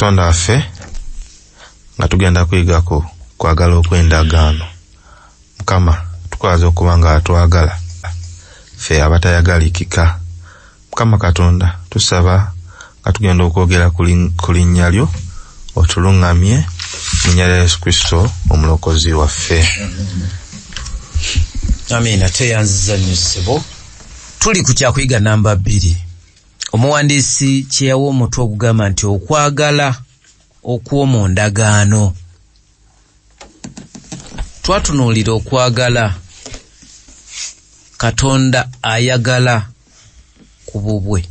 Katonda waffe, nga tugenda kuyigako kwagala okw'endagaano. Mukama, tukwaza okuba nga atwagala ffe abatayagalikika. Mukama Katonda, tusaba nga tugenda okwogera ku linnya lyo, otuluŋŋamye mu linnya lya Yesu Kristo omulokozi waffe. Amiina. Tweyanziza nnyo ssebo. Tuli ku kyakuyiga namba 2. Omuwandiisi kye yawa omutwe ogugamba nti okwagala okw'omu ndagaano. Twatunuulira okwagala Katonda ayagala ku bubwe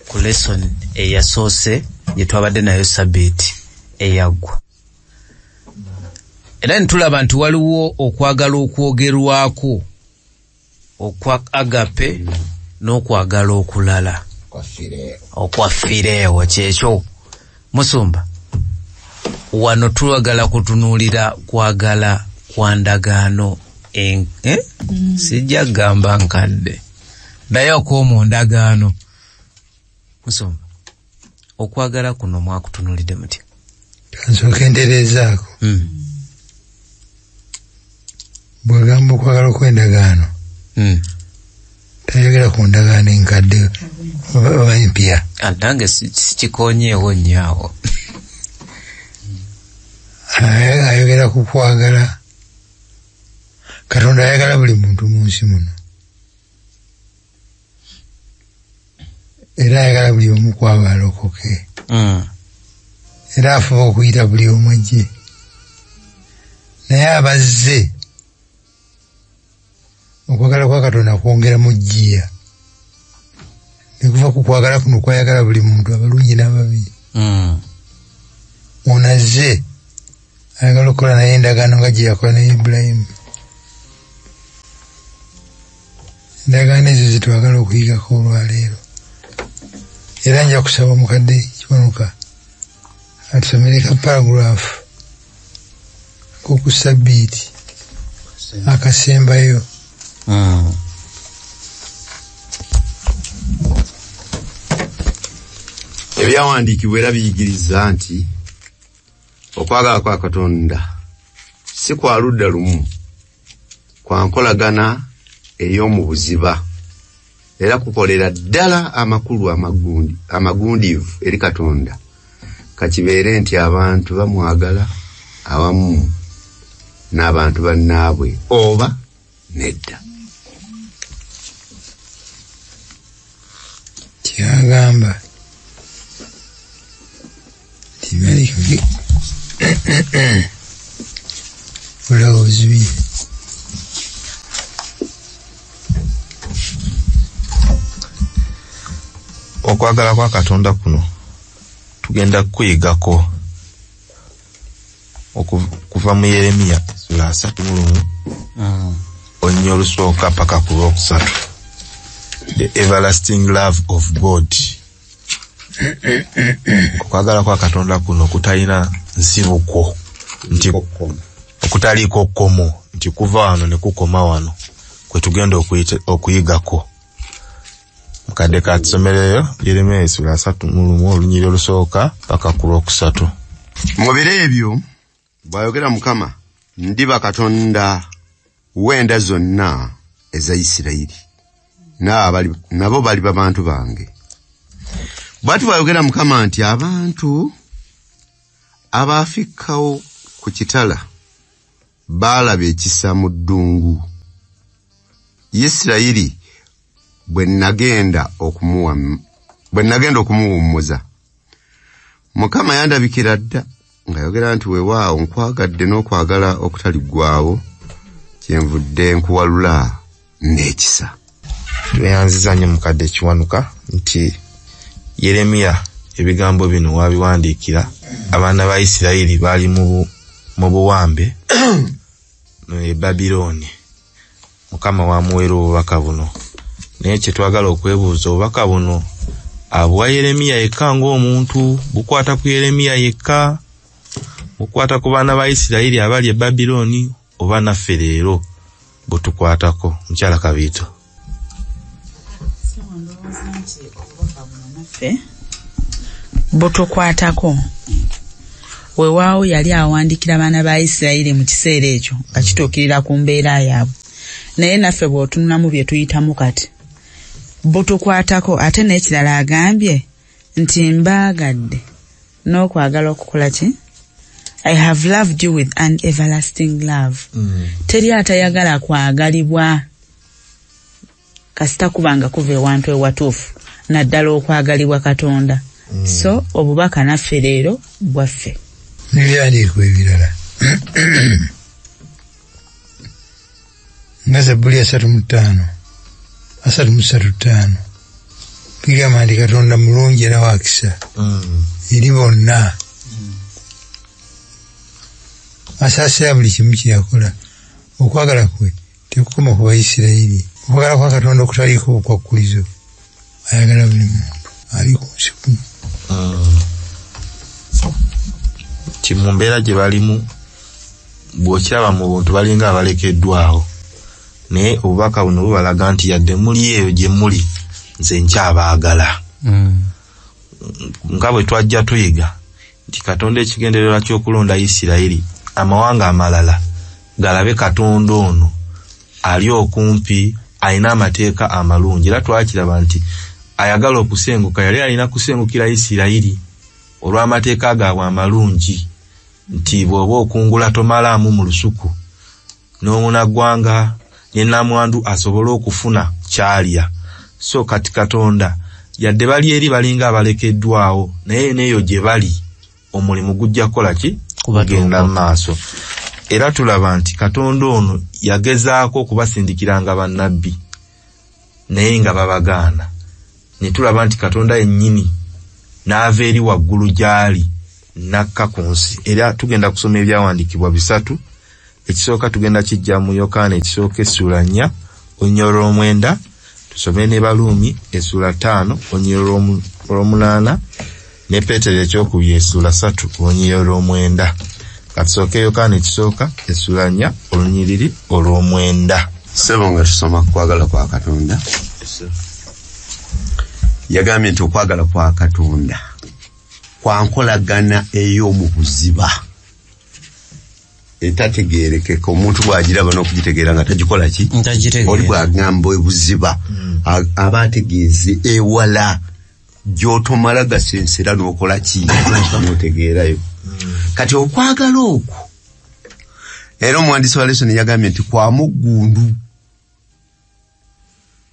ku lesson eyasoose gye twabadde nayo sabbiiti eyaggwa. Era ne tulaba nti waliwo okwagala okwogerwako okwa agape n'okwagala okulala okwa fireewo. Kyekyo musumba, wano twagala kutunuulira kwagala kwa ndagaano sijja kugamba nkadde, naye okw'omu ndagaano. Musumba, okwagala kuno mwakutunuulidde mutya? Nsooka entereezaako. Bw'ogamba okwagala okw'endagaano, tayogera ku ndagaano enkadde oba empya. Nange sikikonyeewo nnyo awo. Ayogera ku kwagala. Katonda ayagala buli muntu mu nsi muno, era ayagala buli omu kwaba alokoke. Era afuba okuyita buli omu ajje, naye abazze okwagala kwa Katonda kwongera mu jjiya, ne kuva ku kwagala kuno kwayagala buli muntu, abalungi n'ababi. Ono azze ayagala okukola naye endagaano nga gye yakola ne Ibulayimu. Endagaano ezo zetwagala okuyigako olwaleero. Era nja kusaba omukadde Kiwanuka atusomere ka paragraph k'oku sabbiiti akasembayo. Ebyawandiikibwa era biyigiriza nti okwagala kwa Katonda si kwa ludda lumu, kwa nkolagana ey'omu buziba, era kukolera ddala amakulu amagundiivu eri Katonda, kakibeere nti abantu bamwagala awamu n'abantu bannaabwe oba nedda. Kyagamba nti olowoozi okwagala kwa Katonda kuno tugenda kuyigako okuva mu Yeremiya sura 31 olunyiriri olusooka paka ku lwokusatu. The everlasting love of God. Okwagala kwa Katonda kuno kutalina nsibuko, nti okutaliiko kkomo, nti kuva wano ne kukoma wano, kwe tugenda okuyigako. Mukadde katusomereyo Yeremiya sura 31 olunyiriri olusooka paka ku lwokusatu. Mu biro ebyo bw'ayogera Mukama, ndiba Katonda w'enda zonna eza Isirayiri, nabo baliba bantu bange. Bw'ati bw'ayogera Mukama nti abantu abaafikkawo ku kitala baalaba ekisa mu ddungu. Isirayiri bwe nagenda okumuwummuza, Mukama yandabikira dda ng'ayogera nti weewaawo nkwagadde n'okwagala okutaliggwaawo, kyenvudde nkuwalula n'ekisa. Tweyanziza nnyo mukadde Kiwanuka nti Yeremiya ebigambo bino wabiwandiikira abaana ba Isirayiri baali mu buwambe e Babilooni. Mukama wamuweera obubaka buno, naye kye twagala okwebuuza, obubaka buno abuwa Yeremiya yekka ng'omuntu, bukwata ku Yeremiya yekka, bukwata ku baana ba Isirayiri abali e Babilooni, oba naffe leero butukwatako? Mukyala Kabiito. Ndowooza nti obubaka buno naffe Butukwatako. Weewaawo yali awandiikira abaana ba Isirayiri mu kiseera ekyo nga kituukirira ku mbeera yaabwe, naye naffe bw'otunulamu bye tuyitamu kati butukwatako. Ate n'ekirala agambye nti mbaagadde n'okwagala okukola ki? I have loved you with an everlasting love. Teri atayagala kwagalibwa kasita kubanga kuva ewantu ewatuufu, naddala okwagalibwa Katonda. So obubaka naffe leero bwaffe. N'ebyandiikibwa ebirala nga Zabbuli 35 33:5 bigamba nti Katonda mulungi era wa kisa eri bonna, asaasira buli kimu kye yakola. Okwagala kwe tekukoma ku Bayisirayiri. Okwagala kwa Katonda okutaliiko bukwakkulizo, ayagala buli muntu ali ku nsi kuno. Ti mu mbeera gye balimu bw'okiraba mu buntu balinga abalekeddwawo, naye obubaka buno bubalaga nti yadde muli eyo gye muli, nze nkyabaagala. Nga bwe twajja tuyiga nti Katonda ekigendererwa ky'okulonda Isirayiri, amawanga amalala galabe Katonda ono ali okumpi, alina amateeka amalungi. Era twakiraba nti ayagala okusenguka, yali alina kusengukira Isirayiri olw'amateeka gaabwe amalungi, nti bw'oba okungula tomalaamu mu lusuku, n'omunaggwanga ne nnamwandu asobole okufuna ky'alya. So kati Katonda yadde bali eri balinga abalekeddwawo, naye n'eyo gye bali omulimu gujja kukola ki? Kugenda mu maaso. Era tulaba nti Katonda ono yagezaako okubasindikiranga bannabbi, naye nga babagaana. Ne tulaba nti Katonda yennyini n'ava eri waggulu gy'ali n'akka ku nsi. Era tugenda kusoma ebyawandiikibwa bisatu. Ekisooka tugenda kijja mu Yokaana ekisooka essuula 4 olunyiriri olw'omwenda, tusome ne Baluumi essuula 5 olunyiriri olw'omunaana, ne Peetero ekyokubiri essuula 3 olunyiriri olw'omwenda. Katusooke Yokaana ekisooka essuula 4 olunyiriri olw'omwenda. Ssebo nga tusoma ku kwagala kwa Katonda, yagambye nti okwagala kwa Katonda kwa nkolagana ey'omu buziba etategeerekeka, omuntu bw'agiraba n'okugitegeera nga tagikola ki? Oli bw'agamba ebuziba aba ategeeze ewala gy'otomala gasensera n'okola ki? N'otegeerayo. Kati okwagala okwo, era omuwandiisi wa lesoni yagambye nti kwa muggundu.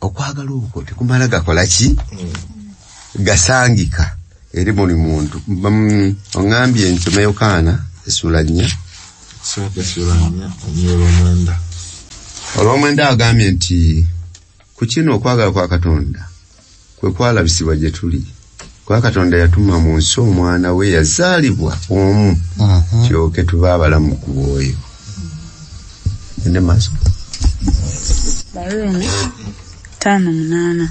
Okwagala okwo tekumala gakola ki? Gasangika eri buli muntu. Oŋŋambye nsome Yokaana essuula 4 olw'omwenda, agambye nti ku kino okwagala kwa Katonda kwe kwalabisibwa gye tuli, kuba Katonda yatuma mu nsi omwana we yazaalibwa omu, tulyoke tube abalamu ku bw'oyo. Ende maaso. Baruumi 5:8.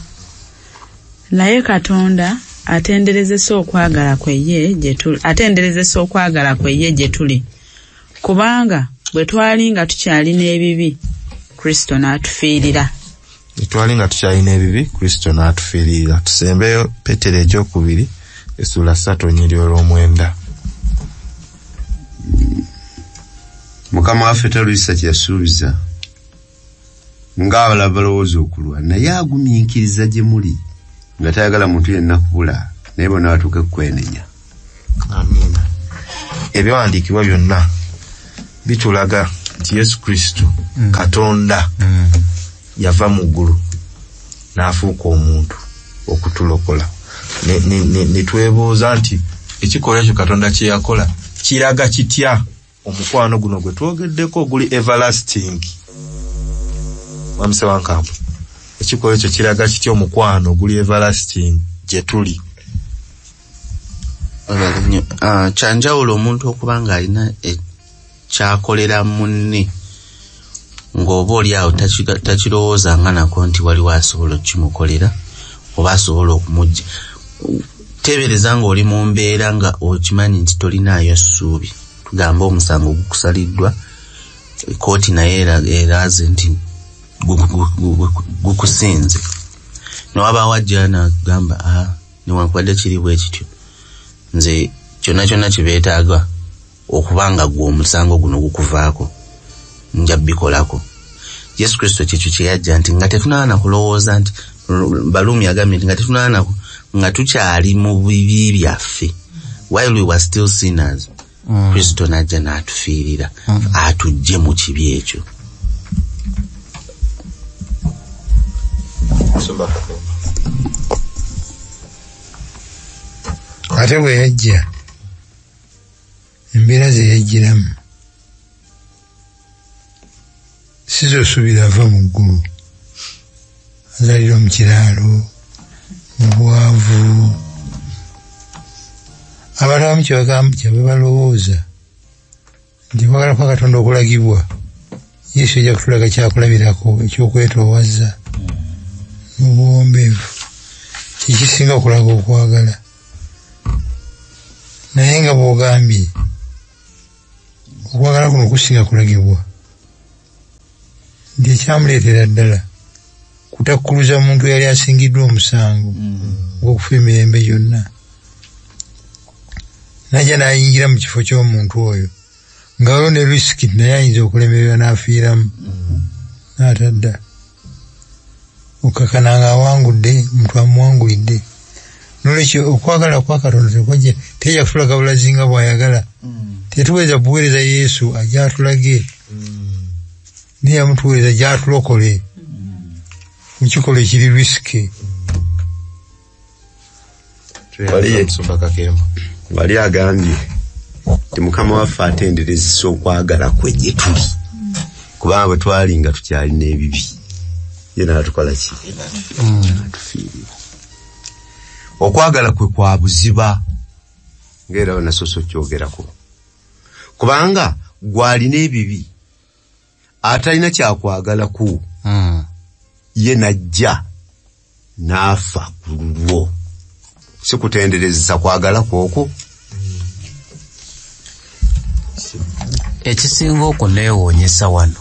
Naye Katonda atenderezesa okwagala kwe ye gye tuli, atenderezesa okwagala kwe ye gye tuli, kubanga bwe twali nga tukyalina ebibi, Kristo n'atufiirira. Twali nga tukyalina ebibi, Kristo n'atufiirira. Tusembeyo Peetero ekyokubiri essuula 3 olunyiriri olw'omwenda. Mukama waffe talwisa kye yasuubiza ng'abalala balowooza okulwa, naye agumiikiriza gye muli nga tayagala muntu yenna kubula, naye bonna batuuke ku kwenenya. Amiina. Ebyawandiikibwa byonna bitulaga nti Yesu Kristo Katonda yava mu ggulu n'afuuka omuntu okutulokola. Ne twebuuza nti ekikolwa ekyo Katonda kye yakola kiraga kitya omukwano guno gwe twogeddeko oguli everlasting? Mwami Wankambo, ekikolwa ekyo kiraga kitya omukwano oguli everlasting gye tuli? Kyanjawulo omuntu okuba ng'alina kyakolera munne ng'oba oli awo takirowoozanga nako nti waliwo asobola okukimukolera oba asobola okumujja. Teebereza ng'oli mu mbeera nga okimanyi nti tolinaayo ssuubi, tugamba omusango gukusaliddwa, kooti naye eraze nti gukusinze, newabaawo ajja n'agamba newankubadde kiri bwe kityo, Nze kyonna kyonna kibeetaaga okubanga gwe omusango guno gukuvaako, nja bikolako. Yesu Kristo kyekyo kye yajja nti nga tetunaana kulowooza nti Balumi agambye nti nga tetunaana nga tukyali mu bibi byaffe, while we were still sinners, Kristo n'ajja n'atufiirira, atujje mu kibi ekyo. Ate bwe yajja, embeera ze yajjiramu sizosuubira ava mu ggulu, azaalirwa mu kiraalo, mu bwavu. Abantu abamu kyebagamba balowooza nti okwagala kwa Katonda okulagibwa, Yesu ajja kutulaga kyakulabirako ekyokwetoowaza n'obuwombeefu, kyekisinga okulaga okwagala. Naye nga bw'ogambye okwagala kuno kusinga kulagibwa, nti ekyamuleetera ddala kutakkuluza muntu eyali asingiddwa omusango ogw'okufa emirembe gyonna, n'ajja n'ayingira mu kifo ky'omuntu oyo nga waliwo ne risiki naye ayinza okulemererwa n'afiiramu n'atadda, okkakkana nga awangudde, omuntu amuwangulidde. Nolwekyo okwagala kwa Katonda tekwajja, tejja kutulaga bulazi nga bw'ayagala. Tetuweereza buweereza Yesu ajja atulage, naye yamutuweereza gy'atulokole mu kikolwa ekiri risiki. Wali agambye nti Mukama waffe atenderezesa okwagala kwe gye tuli, kubanga bwe twali nga tukyalina ebibi, ye n'atukola ki? N'atufiirira. Okwagala kwe kwa buziba, ng'era nasoose okyogerako, kubanga gw'alina ebibi atalina kyakwagala ku ye n'ajja n'afa ku lulwo. Si kutenderezesa kwagala kwokwo. Ekisinga okuneewuunyisa wano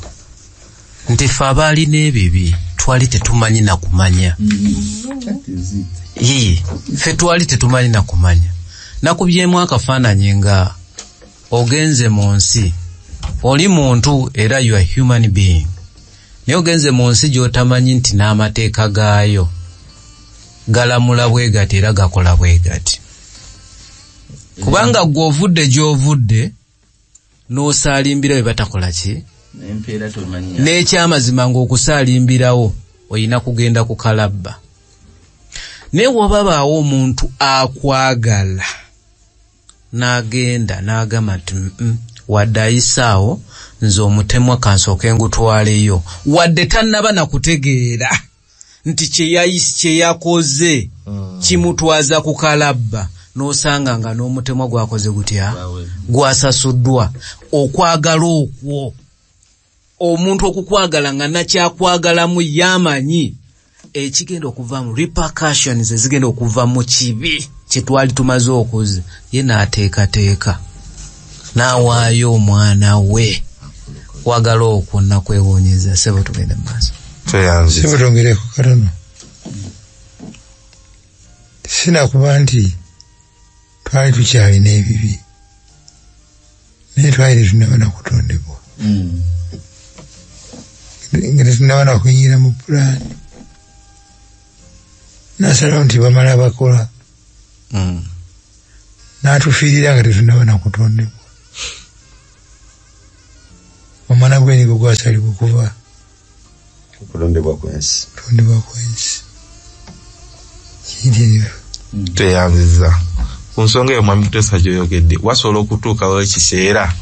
nti ffe abaalina ebibi twali tetumanyi na kumanya. Ffe twali tetumanyi na kumanya. Nakubyemu akafaananyi nga ogenze mu nsi, oli muntu era you are human being, naye ogenze mu nsi gy'otamanyi nti n'amateeka gaayo galamula bwe gati era gakola bwe gati, kubanga gwe ovudde gy'ovudde n'osaalimbira bwe batakola ki, n'ekyamazima ng'okusaalimbirawo olina kugenda ku kalabba. Naye wababaawo omuntu akwagala n'agenda n'agamba nti wadde ayisaawo nze omutemwa kansooke ngutwaleyo, wadde tannaba na kutegeera nti kye yakoze kimutwaza ku kalabba, n'osanga nga n'omutemwa gwakoze gutya, gwasasuddwa. Okwagala okwo, omuntu okukwagala nga nakyakwagalamu yamanyi ekigenda okuva mu repercussions ezigenda okuva mu kibi kye twali tumaze okuza, ye n'ateekateeka n'awaayo omwana we. Kwagala okwo nakwewuunyeza. Ssebo tugende mu maaso. Ssebo twongereko katono. Sinakuba nti twali tukyalina ebibi, naye twali tetunnaba na kutondebwa, nga tetunnaba na kuyingira mu pulaani. N'asalawo nti bamala bakola, n'atufiirira nga tetunnaba na kutondebwa. Omwana gw'endiga gwasalibwa okuva okutondebwa kw'ensi. Kiyitirivu. Tweyanziza ku nsonga eyo Mwami Mutesa gy'oyogedde. Wasobola okutuukawo ekiseera,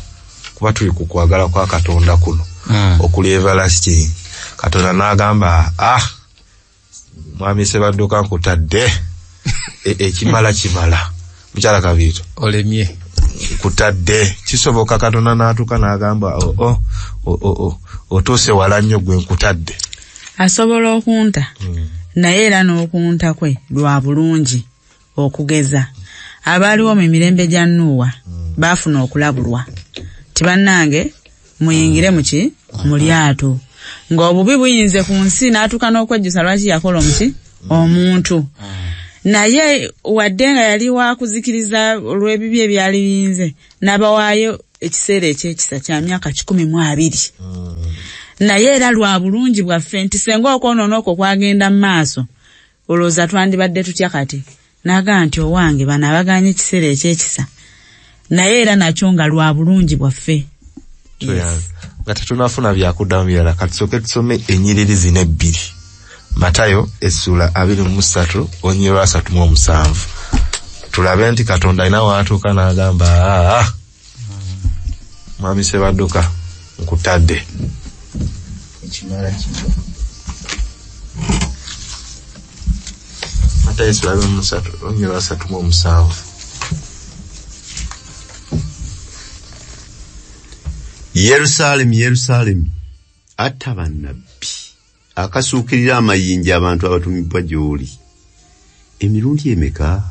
kuba tuli ku kwagala kwa Katonda kuno okuli everlasting, Katonda n'agamba Mwami Ssebadduka nkutadde, ekimala kimala. Mukyala Kabiito olemye kutadde. Kisoboka Katonda n'atuuka n'agamba otuuse wala nnyo gwe nkutadde. Asobola okunta, naye era n'okunta kwe lwa bulungi. Okugeza abaaliwo mu mirembe gya Nuuwa baafuna okulabulwa ti bannange muyingire muki mu lyato, ng'obubi buyinze ku nsi, n'atuuka n'okwejjusa lwaki yakola omuki omuntu. Naye wadde nga yali wakuzikiriza olw'ebibi ebyali biyinze, n'abawaayo ekiseera ekyekisa kya myaka 120. Naye era lwa bulungi bwaffe nti senga okwonoona okwo kwagenda mu maaso, olowooza twandibadde tutya kati? N'agamba nti owange bano abagaanye ekiseera ekyekisa, naye era nakyo nga lwa bulungi bwaffe. Nga tetunafuna byakuddamu birala, katusooke tusome ennyiriri zino ebbiri. Matayo essula 23 olunyiriri 37. Tulabe nti Katonda alina w'atuuka n'agamba, Mwami Ssebadduka nkutadde. Ekimala kino. Matayo essula 23 olunyiriri 37. Yerusaalemi, Yerusaalemi, atta bannabbi, akasuukirira amayinja abantu abatumibwa gy'oli. Emirundi emeka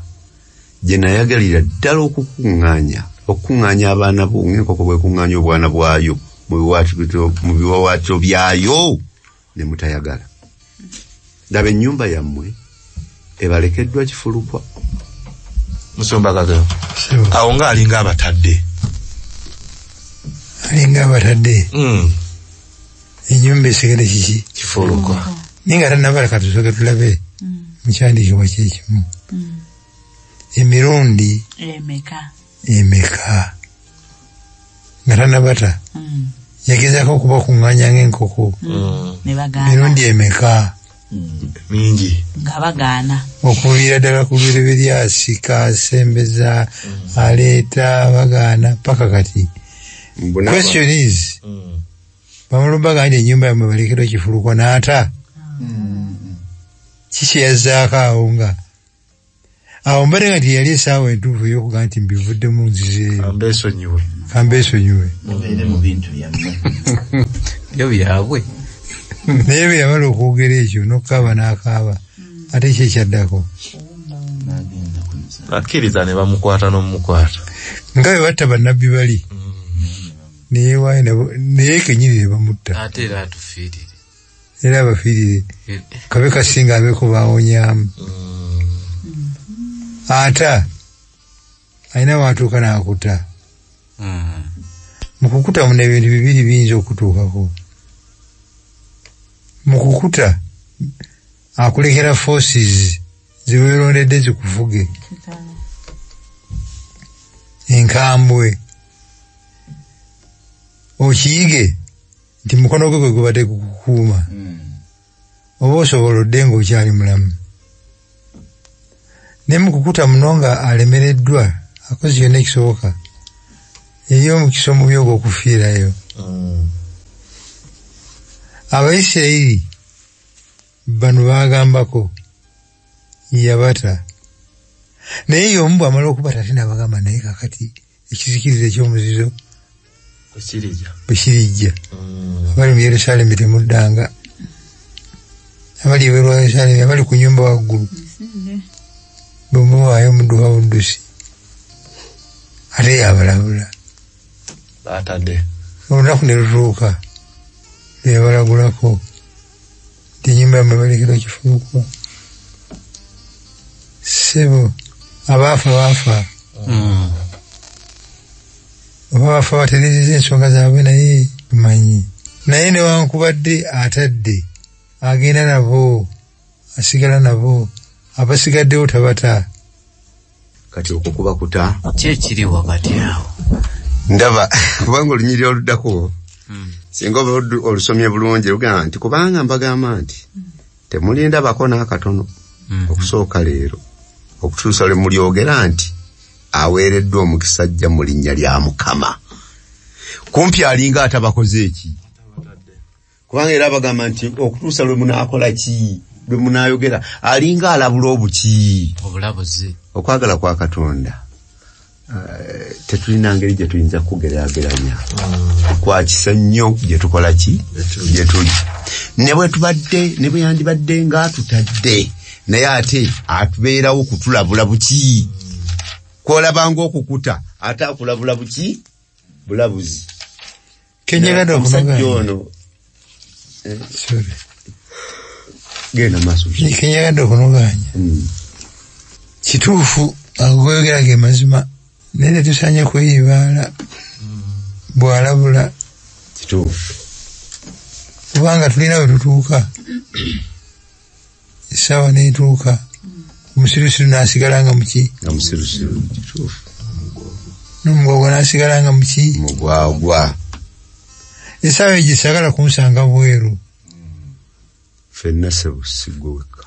gye nayagalira ddala okukuŋŋaanya abaana bo ng'enkoko bw'ekuŋŋaanya obwana bwayo mu biwaawaatiro byayo, ne mutayagala. Laba ennyumba yammwe ebalekeddwa kifulukwa. Musumba Kagero, awo ng'alinga abatadde. Alinga abatadde. Ennyumba esigale kiki? Kifulukwa. Naye nga tannabala, katusooke tulabe mu kyandiikibwa kyekimu. Emirundi emeka nga tannabata yagezaako okubakuŋŋaanya ng'enkoko. Emirundi emeka? Mingi. Nga bagaana. Okuviira ddala ku lubereberye asika, asembeza, aleeta, bagaana paka kati. Question is, bamulumbaga nti ennyumba yammwe balekerwa kifulukwa n'ata. Kiki yazzaako awo nga awo mbadde nga nti yali essaawa entuufu ey'okugamba nti mbivuddemu nzizeeyo. Kambeesonyiwe. Kambeesonyiwe. Mubeere mu bintu byammwe. Byo byabwe. Naye bwe yamala okwogera ekyo n'okukaaba n'akaaba, ate ki ekyaddako? Akkiriza ne bamukwata n'omukwata. Nga bwe batta bannabbi bali. Naye kennyini ne bamutta. Ate era atufiirire. Era abafiirire. Kabe kasinga abeeko baawonyaamu. Ata alina w'atuuka n'akuta. Mu kukuta muno ebintu bibiri biyinza okutuukako. Mu kukuta akulekera forces zeweerondedde zikufuge. Enkambwe. Okiyige nti mukono gwe gwe gubadde gukukuuma. Oba osobola odde ng'okyali mulamu. Naye mu kukuta muno nga alemereddwa akoze kyonna ekisoboka, eri omukisa omubi ogw'okufiirayo. Abayisirayiri bano baagambako yabata. Naye y'omu bw'amala okubata ate n'abagamba naye kakati ekizikiriza eky'omuzizo bwe kirijja. Abali mu Yerusaalemi temuddanga, abali ebweru wa Yerusaalemi, abali ku nnyumba waggulu bwe muwaayo mudduka buddusi. Ate yabalabula. Batadde. Olunaku ne lutuuka lwe yabalagulako nti ennyumba yammwe balekerwa kifulukwa. Ssebo abaafa baafa. Oba bafa batereezezza ensonga zaabwe naye tumanyi. Naye newankubadde atadde agenda nabo, asigala nabo, abasigaddewo tabata. Kati okwo kuba kuta. Ki ekiri wakati awo? Ndaba kubanga olunyiriri oluddako singa oba olusomye bulungi lugamba nti kubanga mbagamba nti temulindabako n'akatono okusooka leero okutuusa lwe mulyogera nti aweereddwa omukisa ajja mu linnya lya Mukama. Kumpi alinga atabakoze eki? Kubanga era bagamba nti okutuusa lwe munaakola ki, lwe munaayogera, alinga alabula obuki? Obulabuzi. Okwagala kwa Katonda tetulina ngeri gye tuyinza kugeraageranya. Kwa kisa nnyo gye tukola ki? Gye tuli. Ne bwe tubadde, ne bwe yandibadde ng'atutadde, naye ate atubeerawo kutulabula buki? Kwolabanga okukuta, ate akulabula buki? Bulabuzi. Kenyagadde Omusajja ono Sorry. Genda maaso. Kenyagadde okunogaanya. Kituufu agoyogera ge mazima, naye tetusaanye kweyibaala bw'alabula. Kituufu. Kubanga tulina we tutuuka, essaawa n'etuuka, omusirusiru n'asigala nga muki? Nga musirusiru. Kituufu. N'omugwagwa n'asigala nga muki? Mugwagwa. Essaawa egyo saagala kunsanga bweru. Ffenna ssebusigwe wekka.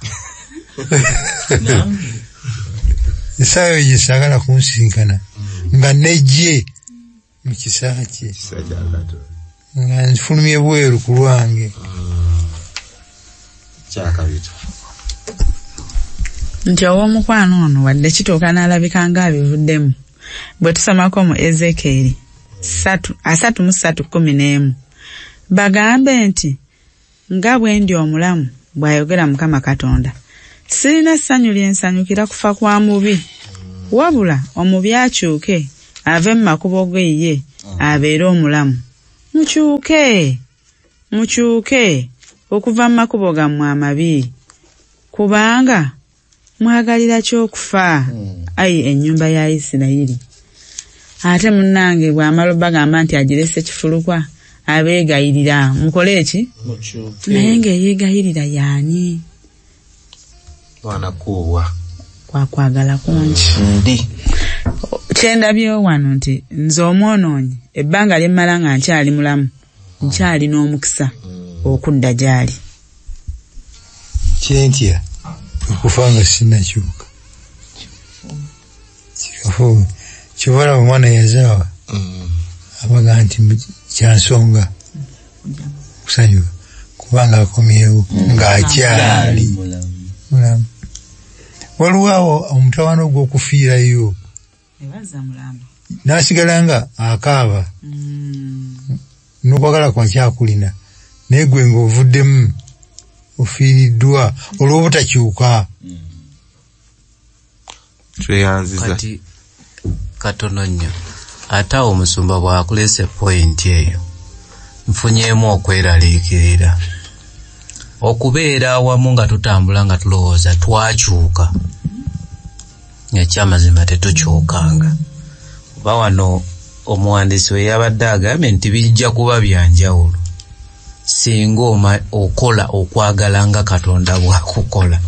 Essaawa egyo saagala kunsinkana nga nejje mu kisa kye. Kisa kya Katonda. Nga nfulumye bweru ku lwange. Kyakabita. Nti ow'omukwano ono wadde kituuka n'alabika ng'abivuddemu. Bwe tusomako mu Ezekieri 33:11, bagambe nti nga bwe ndi omulamu, bw'ayogera Mukama Katonda, sirina ssanyu lye nsanyukira kufa kwa mubi, wabula omubi akyuke ave mu makubo ge ye abeere omulamu. Mukyuke, mukyuke okuva mu makubo gammwe amabi, kubanga mwagalira ky'okufa, ayi ennyumba ya Isirayiri. Ate munnange bw'amala bagamba nti agirese kifulukwa, abeegayirira mukole eki? Naye ng'eyeegayirira y'ani? Wanakuubwa. Kwa kwagala kungi. Ndi. Kyendabyewo wano nti nze omwonoonyi ebbanga lye mmala nga nkyali mulamu, nkyalina omukisa okudda gy'ali. Kyentya okufa nga sinnakyuka. Kikafu kyova olaba omwana yazaawa abaga nti kyansonga okusanyuka kubanga akomyewo ng'akyali mulamu. Waliwo awo omutawaana ogw'okufiirayo n'asigala nga akaaba n'okwagala kwakyakulina, naye gwe ng'ovuddemu ofiiriddwa olw'obutakyuka. Tweyanziza. Kati katono nnyo ate awo omusumba bw'akuleese pointi eyo nfunyeemu okweraliikirira. Okubeera awamu nga tutambula nga tulowooza twakyuka, ekyamazima tetukyukanga. Kuba wano omuwandiisi we yabadde agambye nti bijja kuba bya njawulo singa okola okwagala nga Katonda bw'akukola,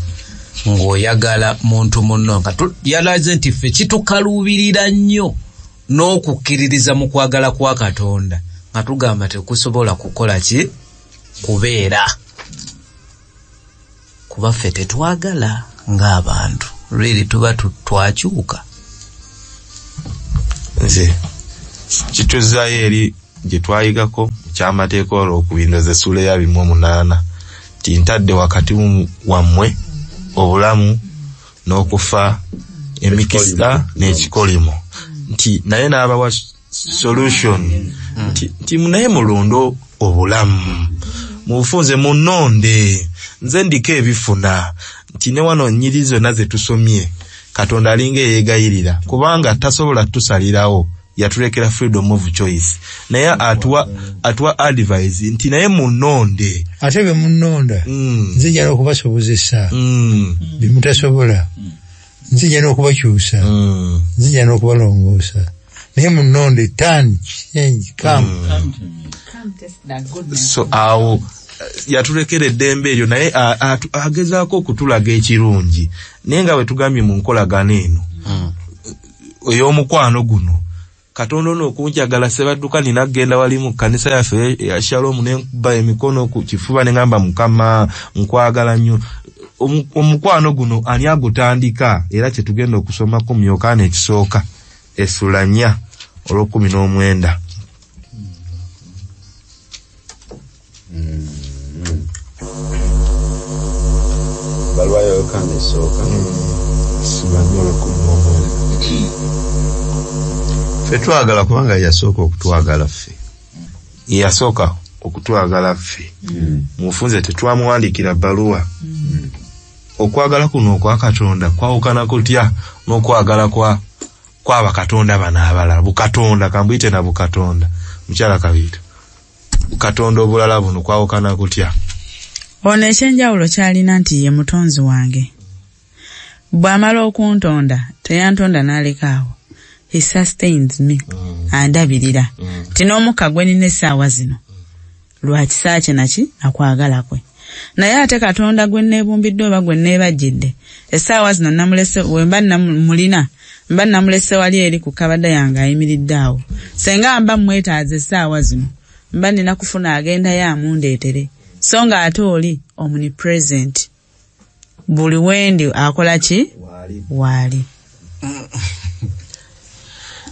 ng'oyagala muntu munno. Nga yalaze nti ffe kitukaluubirira nnyo n'okukkiririza mu kwagala kwa Katonda, nga tugamba tekusobola kukola ki? Kubeera. Kuba ffe tetwagala ng'abantu. Really tuba twakyuka. Nze kituzaayo eri gye twayigako kyamateeka olw'okubindoza essuula ya 28 nti ntadde wakati wammwe obulamu n'okufa, emikisa n'ekikolimo, nti naye n'abawa solution nti naye mulonde obulamu, mubufunze munonde, nze ndiko ebifuna, nti ne wano nnyiri zonna ze tusomye Katonda alinga eyeegayirira kubanga tasobola tusalirawo, yatulekera freedom of choice, naye atuwa advice nti naye munonde. Ate bwe munonda nze njala okubasobozesa bye mutasobola, nze njala okubakyusa, nze njala okubalongoosa, naye munonde, turn, change, come. So awo yatulekera eddembe eryo, naye agezaako okutulaga ekirungi, naye nga bwe tugambye mu nkolagano eno ey'omukwano guno, Katonda ono okunjagala Ssebadduka nina kugenda wali mu kkanisa yaffe ya Shalom ne nkuba emikono ku kifuba ne ngamba Mukama nkwagala nnyo. Omukwano guno ani agutandika? Era kye tugenda okusomako mu Yokaana ekisooka essula 4 olw'19. Baluwa ya Yokaana esooka essula 4 olw'19. Ffe twagala kubanga yasooka okutwagala ffe. Yasooka okutwagala ffe. Mufunze tetwamuwandiikira bbaluwa. Okwagala kuno okwa Katonda kwawukana kutya n'okwagala kwaba Katonda bano abalala? Bukatonda, kambuyite na Bukatonda. Mukyala Kabiito, Bukatonda obulala buno kwawukana kutya? Ono ekyenjawulo kyalina nti ye mutonzi wange. Bw'amala okuntonda, teyantonda n'aleka awo. He sustains me. Andabirira. Nti n'omukka gwe nina essaawa zino lwa kisa kye naki nakwagala kwe. Naye ate Katonda gwe nneebumbidde oba gwe nneebajjidde, essaawa zino namulese, we mba mulina mba namulese wali eri ku kabada yange ayimiridde awo. Senga mba mwetaaze essaawa zino, mba nina kufuna agendayo amundeetere. So nga ate oli omnipresent, buli wendi akola ki? Waali.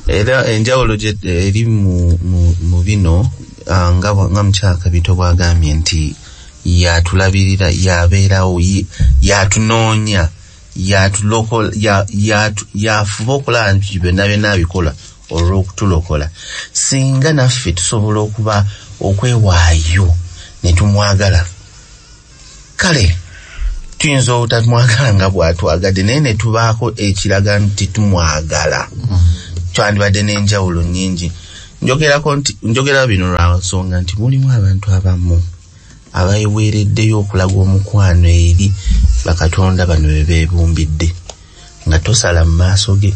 Era enjawulo eri mu bino, nga Mukyala Kabito bw'agambye nti yatulabirira, yabeerawo, yatunoonya, yatulokola, yafuba okulaba nti byonna byonna abikola olw'okutulokola. Singa naffe tusobola okuba okwewaayo ne tumwagala, kale tuyinza obutamwagala nga bw'atwagadde, naye ne tubaako ekiraga nti tumwagala, twandibadde n'enjawulo nnyingi. Njogera bino lwa nsonga nti mulimu abantu abamu abaweereddeyo okulaga omukwano eri bakatonda bano be beebumbidde, nga tosala mu maaso ge,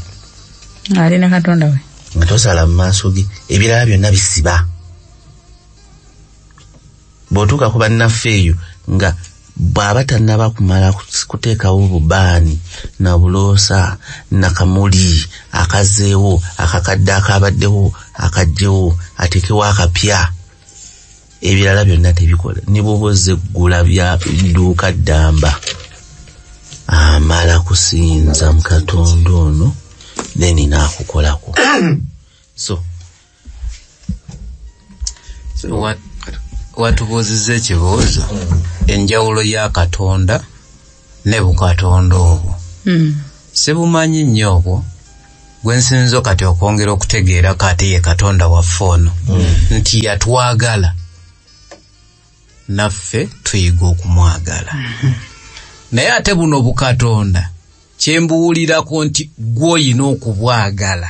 alina Katonda we, nga tosala mu maaso ge, ebirala byonna bisiba. Bw'otuuka ku bannaffe eyo nga bw'aba tannaba kumala kuteekawo bubaani na buloosa na kamuli akazeewo akakadde akabaddewo akajjewo ateekewo akapya, ebirala byonna tebikola. Ne bw'oba ozze ggula bya dduuka ddamba, amala kusinza mu Katonda ono then n'akukolako. So watubuuzizza ekibuuzo, enjawulo ya Katonda ne bukatonda obwo. Sibumanyi nnyo obwo, gwe nsinza kati okwongera okutegeerako ate ye Katonda waffe ono, nti yatwagala naffe tuyiga okumwagala. Naye ate buno bukatonda kyembuwulirako nti gw'oyina okubwagala.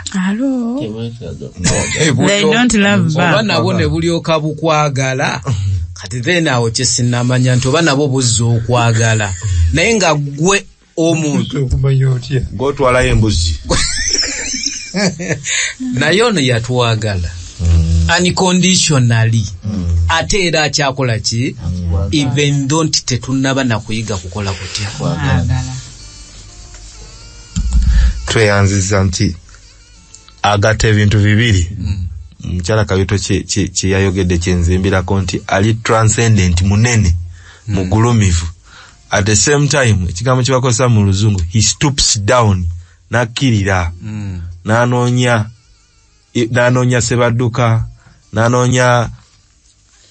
Oba nabwo ne bulyoka bukwagala. Kati then awo kye sinnamanya nti oba nabwo buzza okwagala, naye nga ggwe omuntu okumanya otya gw'otwalayo embuzi. Naye ono yatwagala unconditionally, ate era akyakola ki? Even though nti tetunnaba na kuyiga kukola kutya. Tweyanziza nti agatta ebintu bibiri. Mukyala Kabito kye yayogedde kyenzimbirako nti ali transcendent, munene, mugulumivu. At the same time, ekigambo kye bakozesa mu luzungu, he stoops down, n'akkirira, n'anoonya Sebadduka, n'anoonya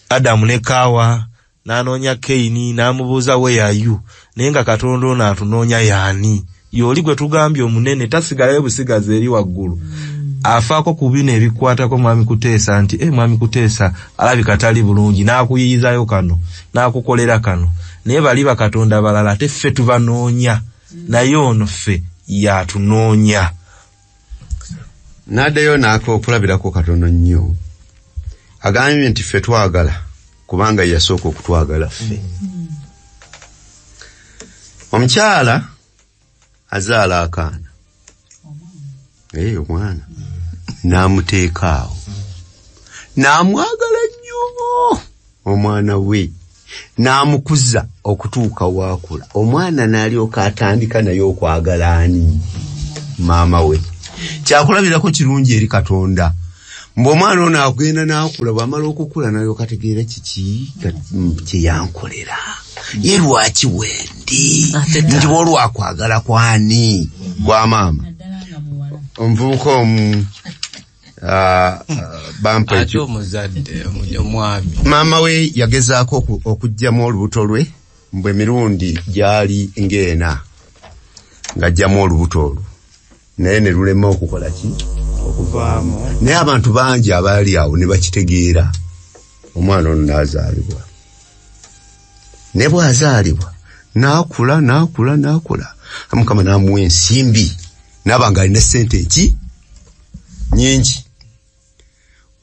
Adamu ne Kaawa, n'anoonya Kaini, n'amubuuza where are you? Naye nga Katonda ono atunoonya y'ani? Y'oli gwe tugambye omunene, tasigalayo busigazi eri waggulu. Afaako ku bino ebikwatako Mwami Kuteesa nti Mwami Kuteesa alabika tali bulungi, n'akuyiyizayo kano, n'akukolera kano. Naye bali bakatonda balala ate ffe tubanoonya, naye ono ffe yatunoonya. N'addayo n'akokulabirako katono nnyo. Agambye nti ffe twagala kubanga yasooka okutwagala ffe. Omukyala azaala akaana, omwana, n'amuteeka awo, n'amwagala nnyo omwana we, n'amukuza okutuuka waakula. Omwana n'alyoka atandika naye okwagala ani? Maama we. Kyakulabirako kirungi eri Katonda. Mbu omwana ono agenda n'akula, bw'amala okukula n'alyoka ategeera kiki kye yankolera, ye lwaki wendi, nti bw'olwakwagala kwani gwa maama. Omuvubuka omu bampa ekyo omuzadde omwami, maama we yagezaako okuggyamu olubuto lwe, mbwe emirundi gyali ng'ena ng'aggyamu olubuto olwo, naye ne lulema okukola ki? Okuvaamu. Naye abantu bangi abaali awo ne bakitegeera, omwana ono n'azaalibwa. Ne bw'azaalibwa n'akula n'akula n'akula, Mukama n'amuwa ensimbi, n'aba ng'alina ssente eki? Nnyingi.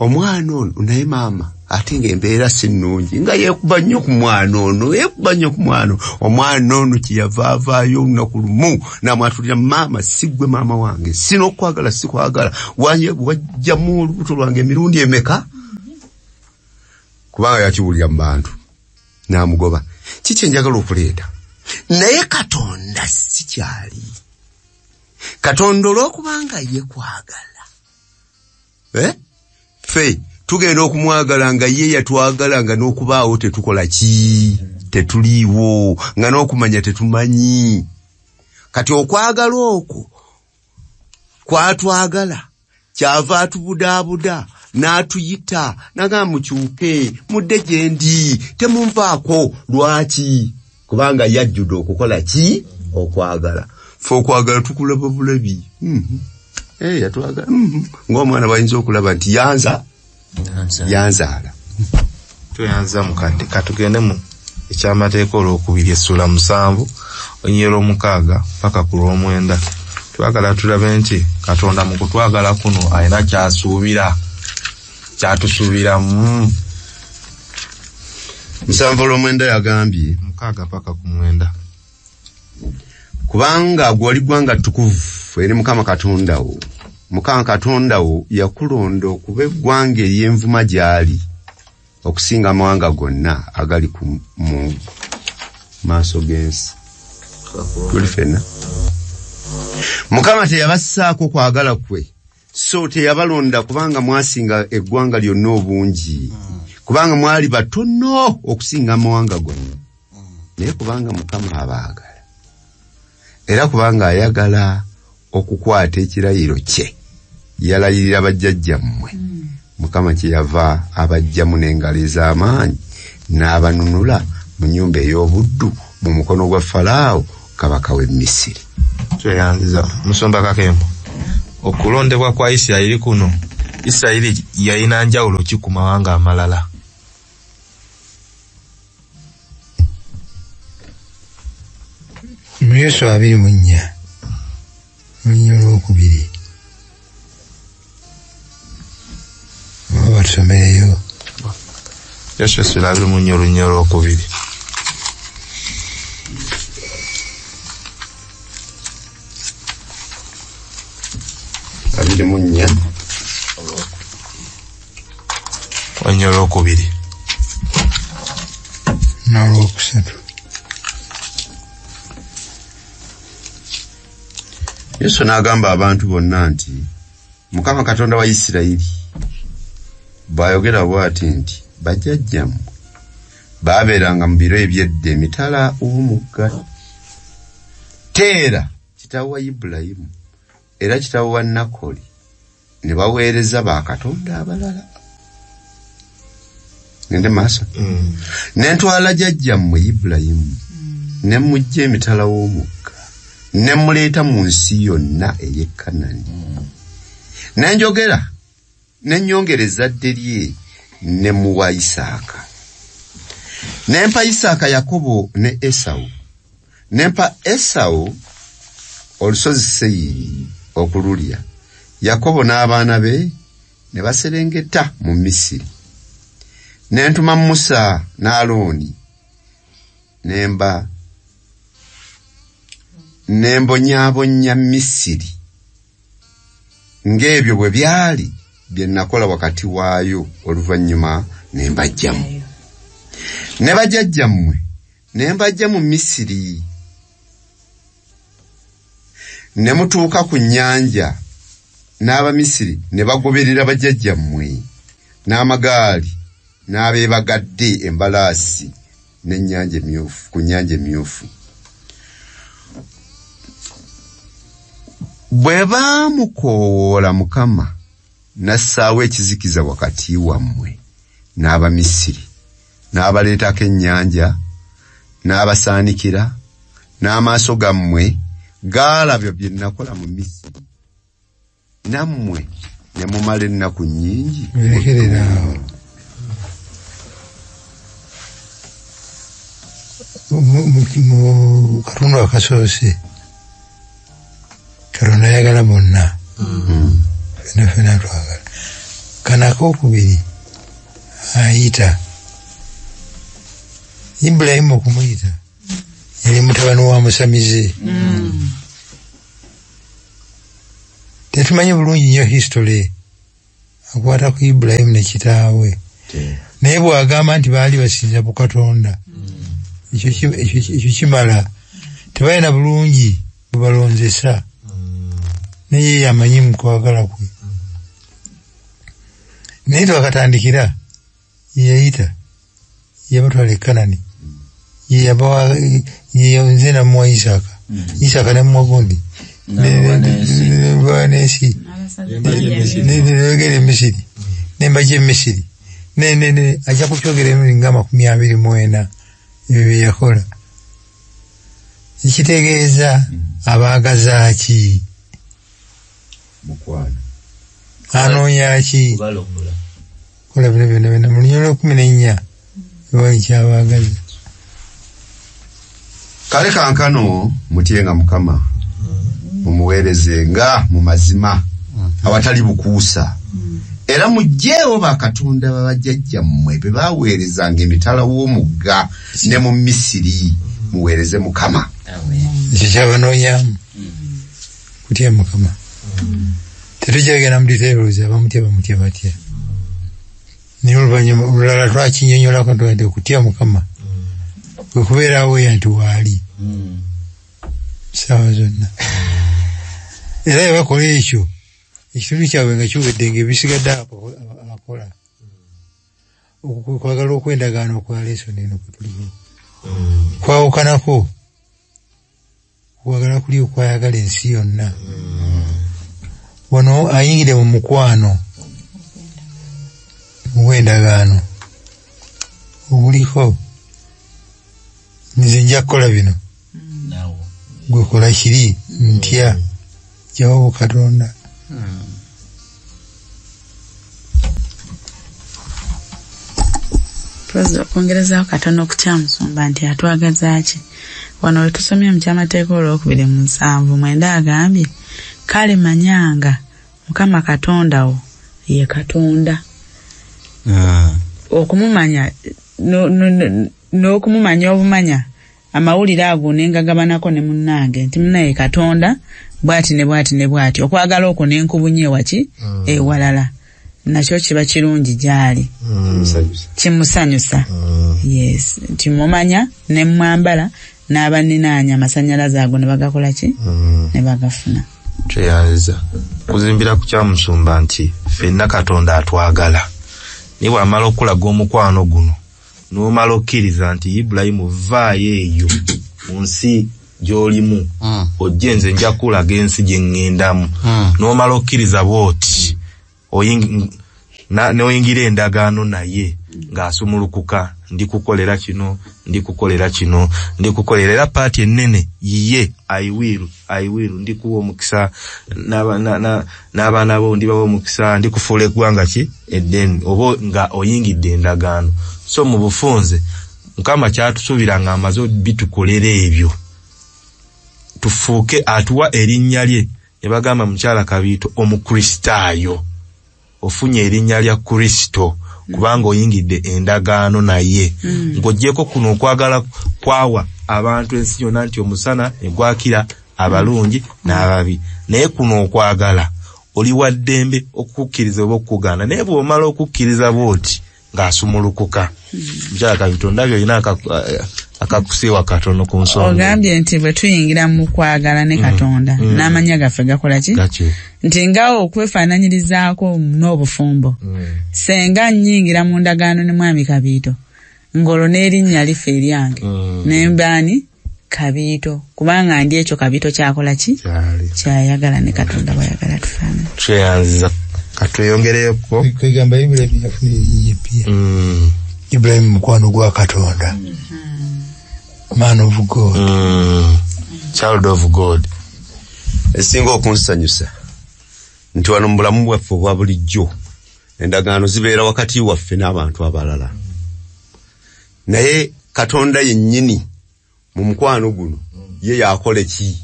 Omwana ono naye maama ate ng'embeera si nnungi, nga yeekuba nnyo ku mwana ono, yeekuba nnyo ku mwana omwana ono kyeyava avaayo olunaku lumu n'amwatulira, maama si ggwe maama wange, sina okwagala, sikwagala, wajjamu olubuto lwange emirundi emeka? Kubanga yakiwulira mu bantu n'amugoba. Kiki enjagala okuleeta? Naye Katonda si kyali. Katonda olw'okubanga ye kwagala, ffe tugenda okumwagala nga ye yatwagala, nga n'okubaawo tetukola ki, tetuliiwo, nga n'okumanya tetumanyi. Kati okwagala okwo kwatwagala, kyava atubudaabuda n'atuyita n'agamba mukyuke mudde gye ndi, temunvaako. Lwaki? Kubanga yajjudde okukola ki? Okwagala. Ffe okwagala tukulaba bulabi. Yatwagala ng'omwana bw'ayinza okulaba nti yanzaala. Tweyanza mukadde. Katugende mu ekyamateeka olwokubiri essula 7 olunyiriri 6 paka ku 9. Twagala tulabe nti Katonda mu kutwagala kuno alina ky'asuubira, ky'atusuubiramu. 7:9 yagambye 6 paka ku 9. Kubanga gwali ggwanga ttukuvu eri Mukama Katonda wo. Mukama Katonda wo yakulonda okuba eggwanga ery'envuma gy'ali okusinga amawanga gonna agali mu maaso g'ensi. Tuli ffenna. Mukama teyabassaako kwagala kwe, so teyabalonda kubanga mwasinga eggwanga lyonna obungi, kubanga mwali batono okusinga amawanga gonna. Naye kubanga Mukama abaagala, era kubanga ayagala okukwata ekirayiro kye yalayirira bajjajjammwe, Mukama kyeyava abaggyamu n'engalo ez'amaanyi n'abanunula mu nnyumba ey'obuddu mu mukono gwa Falaawo kabaka w'e Misiri. Tweyanziza musumba Kakembo. Okulondebwa kwa Isirayiri kuno, Isirayiri yalina njawulo ki ku mawanga amalala? Mu Yesu 24 olunyiriri 2 oba batusomereyo. Yesu 24 olunyiriri 2. 24 olunyiriri 2 n'olwokusatu. Yesu n'agamba abantu bonna nti Mukama Katonda wa Isirayiri bw'ayogera bw'ati nti bajjajjammwe baabeeranga mu biro eby'edda emitala w'omugga Teera kitaawe wa Ibulayimu era kitaawe wa Nakoli, ne baweereza bakatonda abalala. Ngende maaso. Ne ntwala jjajjammwe Ibulayimu ne muggya emitala w'omugga ne muleeta mu nsi yonna ey'e Kanani. Ne njogera ne nnyongera ezzadde lye ne muwa Isaaka. Ne mpa Isaaka Yakobo ne Esawu. Ne mpa Esawu olusozi Seyiri okululya. Yakobo n'abaana be ne baserengeta mu Misiri. Ne ntuma Musa ne Alooni ne mbonyaabonya Misiri ng'ebyo bwe byali bye nakola wakati waayo, oluvannyuma ne mbajjamu. Ne bajjajjammwe ne mbajja mu Misiri. Ne mutuuka ku nnyanja n'Abamisiri ne bagoberera bajjajjammwe n'amagaali n'abeebagadde embalaasi n'ennyanja emyufu, ku nnyanja emyufu. Bwe baamukoowoola Mukama n'assaawo ekizikiza wakati wammwe n'Abamisiri, n'abaleetako ennyanja, n'abasaanikira, n'amaaso gammwe gaalabye bye nakola mu Misiri, nammwe ne mumala ennaku nnyingi. Birekerera awo. Mu katundu akasoose Katonda ayagala bonna, ffenna ffenna twagala. Kano akookubiri ayita Ibulayimu. Okumuyita yali mutabani wa musamize. Tetumanyi bulungi nnyo history akwata ku Ibulayimu ne kitaawe, naye bw'agamba nti baali basinza ku Katonda, ekyo kimala. Tebalina bulungi bwebalonzesa, naye yamanyi mu kwagala kwe. Naye twakatandikira yeyayita, yabatwala e Kanani, nze namuwa Isaaka, Isaaka namuwa gundi n'ensi, negenda e Misiri, nembaja e Misiri. Ajja kukyogera emirundi nga 24 ebyo bye yakola. Ekitegeeza abaagaza ki? Anoonya ki? Kola bino byonna byonna mu lunyolo 14 ewali kyabaagaza. Kale kankano mutyenga Mukama, mumuweerezenga mu mazima awatali bukuusa, era muggyeewo bakatonda babajjajjammwe be baaweerezanga emitala w'omugga ne mu Misiri, muweereze Mukama. Ekyo kyabanoonyamu kutya Mukama. Tetujagenda mu details, abamutya bamutya batya, naye oluvannyuma olulala twakinnyonnyolako nti okutya Mukama kwe kubeerawo eya nti waali ssaawa zonna. Era bwe bakola ekyo, ekitundu kyabwe nga kiwedde, ng'ebisigadde akola. Okwagala okw'endagaano okwa lesson eno kwe tuliko kwawukanako okwagala kuli okwayagala ensi yonna. Wano ayingire mu mukwano ogw'endagaano oguliko nze nja kukola bino, gwe kola kiri, ntya jawo Katonda. Pulezida, okwongerezaako katono ku kyamusumba nti atwagaza ki, wano we tusomye mu kyamateeka olwokubiri mu 79 agambye, kale manyanga Mukama Katonda wo ye Katonda. Okumumanya n'okumumanya obumanya amawulire ago nengagabanako ne munnange nti munnaye Katonda bw'ati ne bw'ati ne bw'ati, okwagala okwo nenkubunye waki ewalala, nakyo kiba kirungi gy'ali, kimusanyusa. Yes, nti mumanya ne mwambala n'abaninaanya amasannyalaze ago ne bagakola ki ne bagafuna. Tweyanziza kuzimbira ku kyamusumba nti ffenna Katonda atwagala, naye bw'amala okulaga omukwano guno n'omala okkiriza nti Ibulayimu vaayo eyo mu nsi gy'olimu ojje nze nja kulaga ensi gye ŋŋendamu, n'omala okkiriza bw'oti n'oyingira endagaano naye ng'asumulukuka, ndikukolera kino, ndikukolera kino, ndikukolera. Era paati ennene yiye, I will, ndikuwa omukisa n'abaana bo ndibawa omukisa, ndikufuula eggwanga ki eddene, oba nga oyingidde endagaano. So mu bufunze Mukama kyatusuubira ng'amaze bitukolera ebyo, tufuuke atuwa erinnya lye. Ne bagamba mukyala Kabiito Omukristaayo, ofunye erinnya lya Kristo kubanga oyingidde endagaano naye. Ng'oggyeko kuno okwagala kwawa abantu ensi yonna nti omusana ne gwakira abalungi n'ababi, naye kuno okwagala oli wa ddembe okukkiriza oba okugaana, naye bw'omala okukkiriza bw'oti ng'asumulukuka. Mukyala Kabiito, ndabye olina akakusiiwa katono ku nsonga. Ogambye nti bwe tuyingira mu kwagala ne Katonda n'amanya gaffe gakola ki? Nti nga okwefaananyirizaako n'obufumbo, senga nnyingira mu ndagaano ne mwami Kabiito, ng'olwo n'erinnya lifa eryange ne mbaani Kabiito, kubanga ndi ekyo Kabiito kyakola ki? Kyayagala ne Katonda bw'ayagala tufaanane. Tweyanziza, katweyongereyoko. Kwegamba Ibulayimu yafuna erinnya eppya. Ibulayimu mukwano gwa Katonda, man of God, child of God. Esinga okunsanyusa nti wano mu bulamu bwaffe obwa bulijjo endagaano zibeera wakati waffe n'abantu abalala, naye Katonda yennyini mu mukwano guno ye yakola ki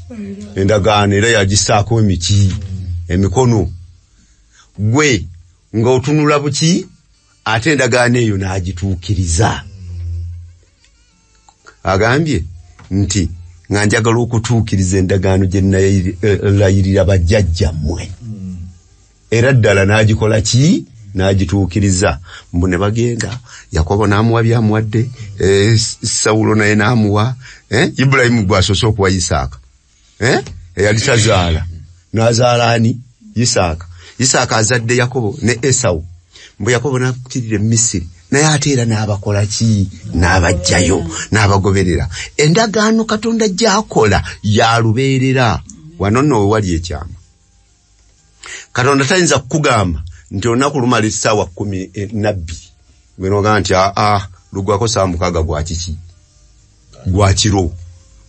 endagaano, era yagisaako emiki emikono. Gwe Ng'otunula buki, ate endagaano eyo n'agituukiriza. Agambye nti nga njagala okutuukiriza endagaano gye nalayirira bajjajjammwe. Era ddala n'agikola ki? N'agituukiriza. Mbu ne bagenda, Yakobo n'amuwa by'amuwadde, Sawulo naye n'amuwa, Ibulayimu gw'asoose okuwa Isaaka. Eyali tazaala, n'azaala ani? Isaaka. Isaaka azadde Yakobo ne Esawu. Mbu Yakobo n'akkirira e Misiri, naye ate era n'abakola ki? N'abajjayo, n'abagoberera. Endagaano Katonda gy'akola ya lubeerera. Wano nno we wali ekyama. Katonda tayinza kukugamba nti olunaku lumala essaawa 12, gwe n'ogamba nti aa lugwako ssaawa 6 gwa kiki? Gwa kiro.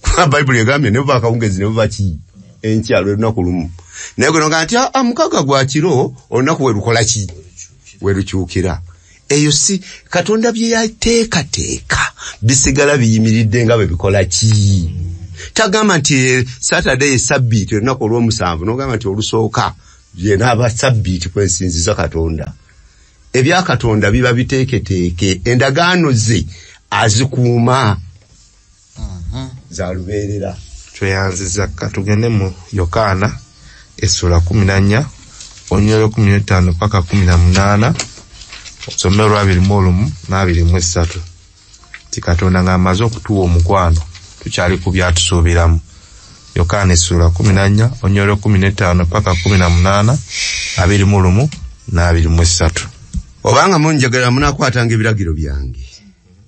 Kuba Bayibuli egambye ne buba akawungeezi ne buba ki? Enkya lwe lunaku lumu. Naye gwe n'ogamba nti aa 6 gwa kiro, olunaku we lukola ki? We lukyukira. Eyo si Katonda bye yateekateeka bisigala biyimiridde nga bwe bikola ki? Tagamba nti Saturday sabbiiti olunaku olw'omusanvu, n'ogamba nti olusooka ye n'aba sabbiiti kwensinziza Katonda. Ebya Katonda biba biteeketeeke, endagaano ze azikuuma za lubeerera. Tweyanziza. Katugende mu Yokaana essula 14 olunyiriri 15 paka 18, osome olwa 21 na 23. Nti Katonda ng'amaze okutuwa omukwano, tukyali ku byatusuubiramu. Yokaana essula 14 olunyiriri 15 paka 18, 21 na 23. Obanga munjagala munaakwatanga ebiragiro byange,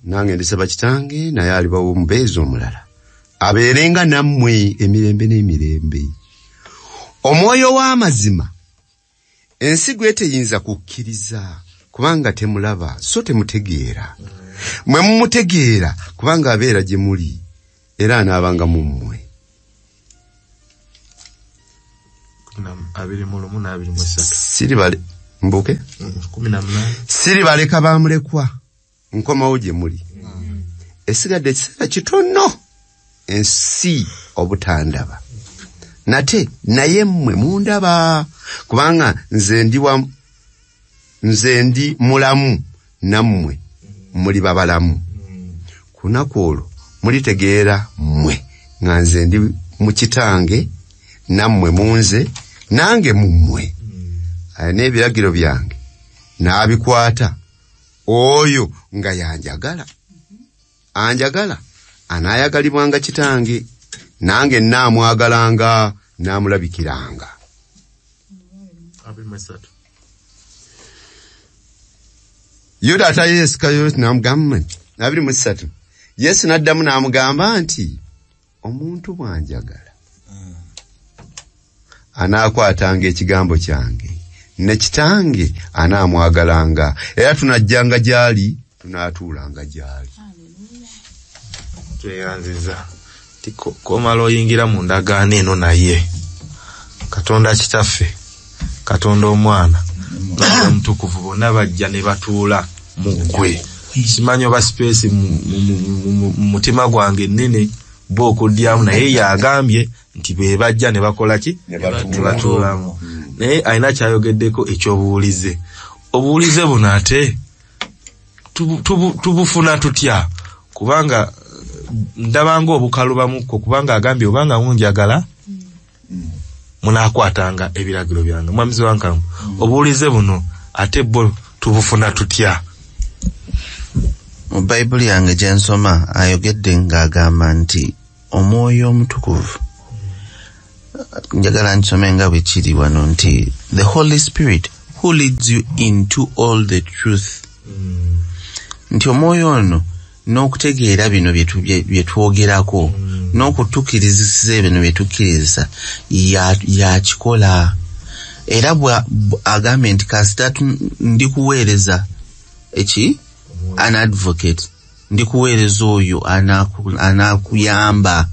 nange ndisaba Kitange naye alibawa omubeezi omulala abeerenga nammwe emirembe n'emirembe. Omwoyo w'amazima ensi gwe teyinza kukkiriza, kubanga temulaba so temutegeera. Mwe mumutegeera kubanga abeera gye muli era anaabanga mu mmwe. 21 na 23. Siribale mbuke 18. Siribaleka bamulekwa, nkomawo gye muli. Esigadde ekiseera kitono ensi obutandaba, nate naye mmwe mundaba, kubanga nze ndi mulamu nammwe muli babalamu. Ku lunaku olwo mulitegeera mmwe nga nze ndi mu Kitange, nammwe mu nze, nange mu mmwe. Alina ebiragiro byange n'abikwata, oyo nga yanjagala anjagala anaayagalibwanga Kitange, nange nnaamwagalanga naamulabikiranga. 23. Yuda atayo Yesu n'amugamba nti 23. Yesu n'addamu n'amugamba nti omuntu bw'anjagala anaakwatanga ekigambo kyange, ne Kitange anaamwagalanga, era tunajjanga gy'ali, tunaatuulanga gy'ali. Tweyanziza. Komala oyingira mu ndagaano eno naye Katonda Kitaffe, Katonda Omwana n'Omutukuvu bonna bajja ne batuula mu ggwe. Simanyi oba sipeesi mu mutima gwange ennene bo okuddyamu, naye yagambye nti be bajja ne bakola ki? Ne batuulamu. Naye alina kyayogeddeko ekyobuwulize. Obuwulize buno ate tubufuna tutya? Kubanga ndabanga obukalubamukko, kubanga agambye obanga munjagala munaakwatanga ebiragiro byange. Mwamizi wankamu, obuwulize buno ate bwo tubufuna tutya? Mu Bayibuli yange gye nsoma ayogedde ng'agamba nti Omwoyo Omutukuvu, njagala nsome nga bwe kiri wano nti the Holy Spirit who leads you into all the truth. Nti omwoyo ono n'okutegeera bino bye twogerako, n'okutukkiriza bino bye tukkiriza, yakikola. Era agambye nti kasita ndikuweereza eki? An advocate, ndikuweereza oyo anaakuyamba,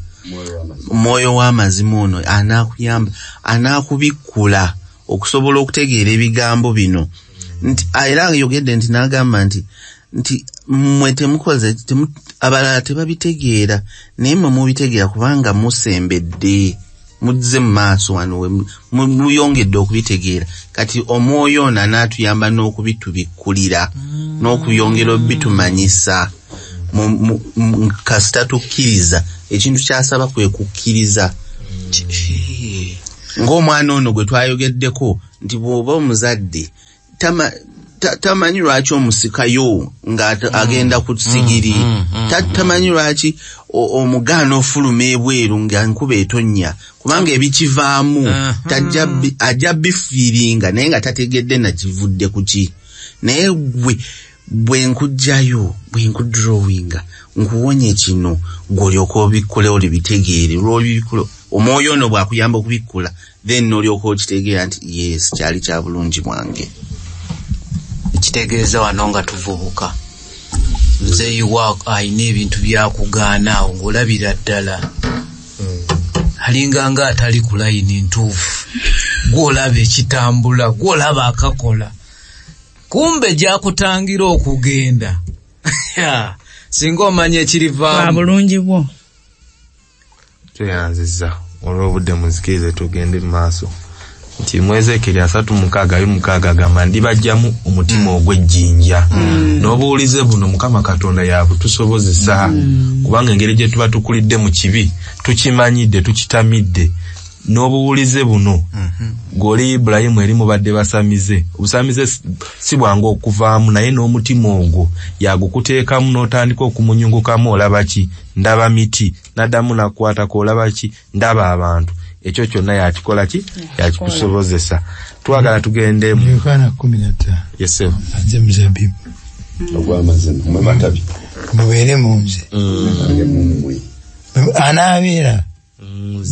omwoyo w'amazima ono anaakuyamba, anaakubikkula okusobola okutegeera ebigambo bino. Nti era ayogedde nti n'agamba nti mmwe temukoze, abalala tebabitegeera, naye mmwe mubitegeera kubanga musembedde. Muzze mu maaso wano muyongedde okubitegeera. Kati omwoyo ono anaatuyamba n'okubitubikkulira n'okuyongera obitumanyisa. Kasita tukkiriza, ekintu kyasaba kwe kukkiriza. Ng'omwana ono gwe twayogeddeko nti bw'oba omuzadde tamanyi lwaki omusikayo nga agenda ku sigiri, tamanyi lwaki omugaana ofuluma ebweru nga nkuba etonnya, kubanga ebikivaamu ajja bifiiringa naye nga tategedde nakivudde ku ki. Naye gwe bwe nkugjayo, bwe nkudrawinga, nkuwonye kino, gw'olyoka obikkule olibitegeere, lw'obikkula omwoyo ono bw'akuyamba okubikkula, then n'olyoka okitegeera nti yes, kyali kya bulungi bwange. Kitegeeza wano nga tuvubuka, muzeeyi wa alina ebintu byakugaana awo ng'olabira ddala alinga nga atali ku layini ntuufu, gw'olaba ekitambula, gw'olaba akakola, kumbe gyakutangira okugenda. Singa omanya ekirivaamu bulungi bwo. Tweyanzizza olw'obudde, muzikirize tugende mu maaso. Nti mu Ezeekeri 36 agamba ndibajjamu omutima ogw'ejjinja. N'obuwulize buno Mukama Katonda yabutusobozesa, kubanga engeri gye tuba tukulidde mu kibi tukimanyidde, tukitamidde. N'obuwulize buno gw'oli Ibulayimu eri mubadde basamize, obusamize si bwangu okuvaamu, naye n'omutima ogwo yagukuteekamu n'otandika okumunyungukamu. Olaba ki? Ndaba miti. Naddamu nakukwatako, olaba ki? Ndaba abantu. Ekyo kyonna yakikola ki? Yakikusobozesa. Twagala tugende mu Yokaana 15. Yes. Nze muzabibu ogw'amazima, mwe matabi, mubeere mu nze, anaabeera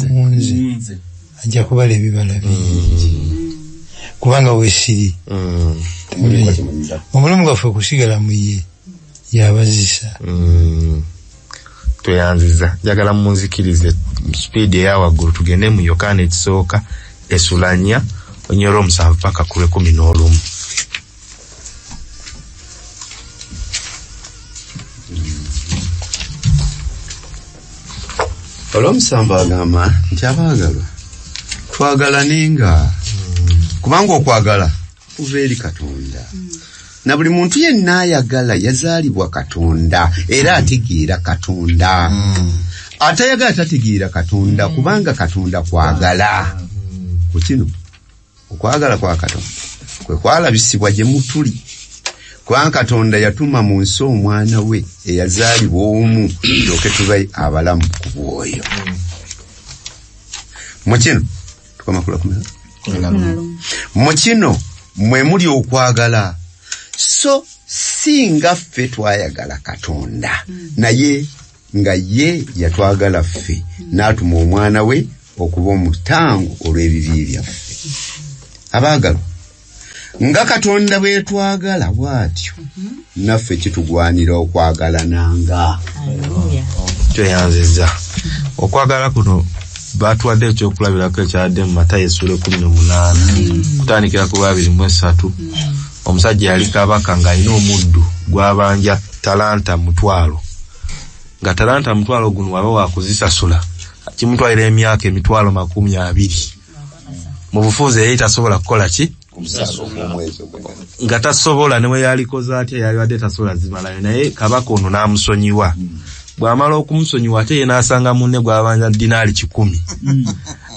mu nze ajja kubala ebibala bingi, kubanga weesiri. Omulimu gwaffe okusigala mu ye yabazisa. Tweyanziza. Njagala munzikirize sipiidi eya waggulu tugende mu Yokaana ekisooka essula 4 onyora 7 paka ku 11. Olw'omusanvu agamba nti abaagalwa twagalanenga, kubanga okwagala kuva eri Katonda. Na buli muntu yenna ayagala yazaalibwa Katonda era ategeera Katonda. Atayagala tategeera Katonda, kubanga Katonda kwagala. Ku kino okwagala kwa Katonda kwe kwalabisibwa gye mutuli, kubanga Katonda yatuma mu nsi omwana we eyazaalibwa omu tulyoke tube abalamu ku bwoyo. Mu kino tukoma kula 11. Mu kino mwe muli okwagala, so singa ffe twayagala Katonda, naye nga ye yatwagala ffe n'atuma omwana we okuba omutango olw'ebibi byaffe. Abaagalwa, nga Katonda bwe yatwagala bw'atyo, naffe kitugwanira okwagalananga. Tweyanzizza. Okwagala kuno batuwadde ekyokulabirako ekyadde mu Matayo essula 18 kutandikira ku 23. Omusajja yali kabaka ng'alina omuddu gw'abanja talanta 500, nga talanta 500 guno waba wakuzisasula kimutwalira emyaka 20,000. Mu bufunze yali tasobola kukola ki? Nga tasobola, ne we yalikoze atya yalibadde tasobola zimalayo, naye kabaka ono n'amusonyiwa. Bw'amala okumusonyiwa ate ye n'asanga munne gw'abanja dinaali 100.